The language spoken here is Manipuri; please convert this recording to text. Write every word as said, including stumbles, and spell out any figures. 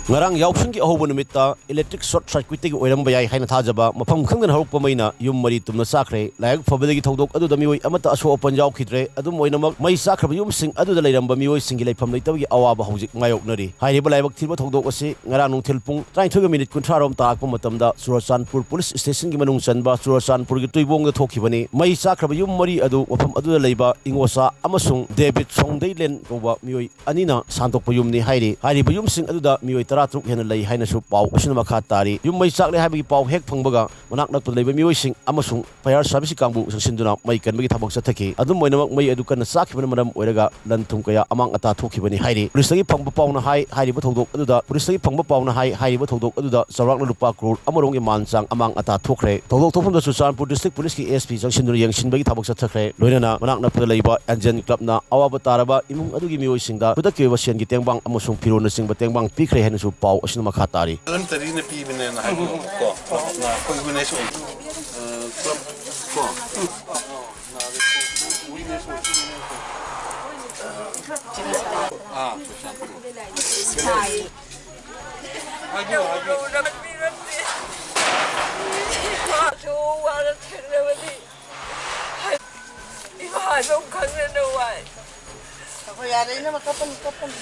ꯉꯔꯥꯡ ꯌꯥꯎꯁꯪꯒꯤ ꯑꯍꯧꯕ ꯅꯨꯃꯤꯠꯇ electric short circuitꯇꯒꯤ ꯑꯣꯏꯔꯝꯕ ꯌꯥꯏ ꯍꯥꯏꯅ ꯊꯥꯖꯕ ꯃꯐꯝ ꯈꯪꯗꯅ ꯍꯧꯔꯛꯄ ꯃꯩꯅ ꯌꯨꯝ ꯃꯔꯤ ꯇꯨꯝꯅ ꯆꯥꯈ꯭ꯔꯦ꯫ ꯂꯥꯏꯕꯛ ꯐꯕꯗꯒꯤ ꯊꯧꯗꯣꯛ ꯑꯗꯨꯗ ꯃꯤꯑꯣꯏ ꯑꯃꯠꯇ ꯑꯁꯣꯛ ꯑꯄꯟ ꯌꯥꯎꯈꯤꯗ꯭ꯔꯦ꯫ ꯑꯗꯨꯝ ꯑꯣꯏꯅꯃꯛ, ꯃꯩ ꯆꯥꯈ꯭ꯔꯕ ꯌꯨꯝꯁꯤꯡ ꯑꯗꯨꯗ ꯂꯩꯔꯝꯕ ꯃꯤꯑꯣꯏꯁꯤꯡꯒꯤ ꯂꯩꯐꯝ ꯂꯩꯇꯕꯒꯤ ꯑꯋꯥꯕ ꯍꯧꯖꯤꯛ ꯃꯥꯌꯣꯛꯅꯔꯤ꯫ ꯍꯥꯏꯔꯤꯕ ꯂꯥꯏꯕꯛ ꯊꯤꯕ ꯊꯧꯗꯣꯛ ꯑꯁꯤ ꯉꯔꯥꯡ ꯅꯨꯡꯊꯤꯜ ꯄꯨꯡ ꯇꯔꯥꯅꯤꯊꯣꯏꯒ ꯃꯤꯅꯤꯠ ꯀꯨꯟꯊ꯭ꯔꯥ ꯔꯣꯝ ꯇꯥꯔꯛꯄ ꯃꯇꯝꯗ ꯆꯨꯔꯆꯥꯟꯄꯨꯔ ꯄꯨꯂꯤꯁ ꯁ꯭ꯇꯦꯁꯟꯒꯤ ꯃꯅꯨꯡ ꯆꯟꯕ ꯆꯨꯔꯆꯥꯟꯄꯨꯔꯒꯤ ꯇꯨꯏꯕꯣꯡꯗ ꯊꯣꯛꯈꯤꯕꯅꯤ꯫ ꯃꯩ ꯆꯥꯈ꯭ꯔꯕ ꯌꯨꯝ ꯃꯔꯤ ꯑꯗꯨ ꯃꯐꯝ ꯑꯗꯨꯗ ꯂꯩꯕ ꯏꯉꯣꯆꯥ ꯑꯃꯁꯨꯡ ꯗꯦꯕꯤꯠ ꯁꯣꯡꯗꯩꯂꯦꯟ ꯀꯧꯕ ꯃꯤꯑꯣꯏ ꯑꯅꯤꯅ ꯁꯥꯟꯗꯣꯛꯄ ꯌꯨꯝꯅꯤ ꯍꯥꯏꯔꯤ꯫ ꯍꯥꯏꯔꯤꯕ ꯌꯨꯝꯁꯤꯡ ꯑꯗꯨꯗ ꯃꯤꯑꯣꯏ ꯇꯔꯥꯇꯔꯨꯛ ꯍꯦꯟꯅ ꯂꯩ ꯍꯥꯏꯅꯁꯨ ꯄꯥꯎ ꯑꯁꯤꯅ ꯃꯈꯥ ꯇꯥꯔꯤ꯫ ꯌꯨꯝ ꯃꯩ ꯆꯥꯛꯂꯦ ꯍꯥꯏꯕꯒꯤ ꯄꯥꯎ ꯍꯦꯛ ꯐꯪꯕꯒ ꯃꯅꯥꯛ ꯅꯛꯄꯗ ꯂꯩꯕ ꯃꯤꯑꯣꯏꯁꯤꯡ ꯑꯃꯁꯨꯡ fire serviceꯀꯤ ꯀꯥꯡꯕꯨ ꯆꯪꯁꯤꯟꯗꯨꯅ ꯃꯩ ꯀꯟꯕꯒꯤ ꯊꯕꯛ ꯆꯠꯊꯈꯤ꯫ ꯑꯗꯨꯝ ꯑꯣꯏꯅꯃꯛ, ꯃꯩ ꯑꯗꯨ ꯀꯟꯅ ꯆꯥꯛꯈꯤꯕꯅ ꯃꯔꯝ ꯑꯣꯏꯔꯒ ꯂꯟ ꯊꯨꯝ ꯀꯌꯥ ꯑꯃꯥꯡ ꯑꯇꯥ ꯊꯣꯛꯈꯤꯕꯅꯤ ꯍꯥꯏꯔꯤ꯫ ꯄꯨꯂꯤꯁꯇꯒꯤ ꯐꯪꯕ ꯄꯥꯎꯅ ꯍꯥꯏ, ꯍꯥꯏꯔꯤꯕ ꯊꯧꯗꯣꯛ ꯑꯗꯨꯗ, ꯄꯨꯂꯤꯁꯇꯒꯤ ꯐꯪꯕ ꯄꯥꯎꯅ ꯍꯥꯏ, ꯍꯥꯏꯔꯤꯕ ꯊꯧꯗꯣꯛ ꯑꯗꯨꯗ ꯆꯥꯎꯔꯥꯛꯅ ꯂꯨꯄꯥ ꯀ꯭ꯔꯣꯔ ꯑꯃꯔꯣꯝꯒꯤ ꯃꯥꯟ ꯆꯥꯡ ꯑꯃꯥꯡ ꯑꯇꯥ ꯊꯣꯛꯈ꯭ꯔꯦ꯫ ꯊꯧꯗꯣꯛ ꯊꯣꯛꯐꯝꯗ ꯆꯨꯔꯆꯥꯟꯄꯨꯔ district policeꯀꯤ SP ꯆꯪꯁꯤꯟꯗꯨꯅ ꯌꯦꯡꯁꯤꯟꯕꯒꯤ ꯊꯕꯛ ꯆꯠꯊꯈ꯭ꯔꯦ꯫ ꯂꯣꯏꯅꯅ ꯃꯅꯥꯛ ꯅꯛꯄꯗ ꯂꯩꯕ ꯑꯦꯟꯖꯦꯟ clubꯅ ꯑꯋꯥꯕ ꯇꯥꯔꯕ ꯏꯃꯨꯡ ꯑꯗꯨꯒꯤ ꯃꯤꯑꯣꯏꯁꯤꯡꯗ ꯈꯨꯗꯛꯀꯤ ꯑꯣꯏꯕ ꯁꯦꯟꯒꯤ ꯇꯦꯡꯕꯥꯡ ꯑꯃꯁꯨꯡ ꯐꯤꯔꯣꯜꯅꯆꯤꯡꯕ ꯇꯦꯡꯕꯥꯡ ꯄꯤꯈ꯭ꯔꯦ ꯍꯥꯏꯅꯁꯨ ꯄꯥꯎ ꯑꯁꯤꯅ ꯃꯈꯥ ꯇꯥꯔꯤ꯫ ꯀꯣ꯫ ꯑꯩꯈꯣꯏ witness ꯑꯣꯏ-, ꯑ, club ꯀꯣ꯫ ꯑꯥ, ꯆꯨꯔꯆꯥꯟꯄꯨꯔ꯫ ꯍꯥꯏꯕꯤꯌꯨ, ꯍꯥꯏꯕꯤꯌꯨ꯫ ꯏꯃꯥꯗꯣ ꯈꯪꯗꯅ ꯋꯥꯏ꯫ ꯑꯩꯈꯣꯏ ꯌꯥꯔꯦ, ꯏꯅꯝꯃ, ꯀꯞꯄꯅꯨ, ꯀꯞꯄꯅꯨ꯫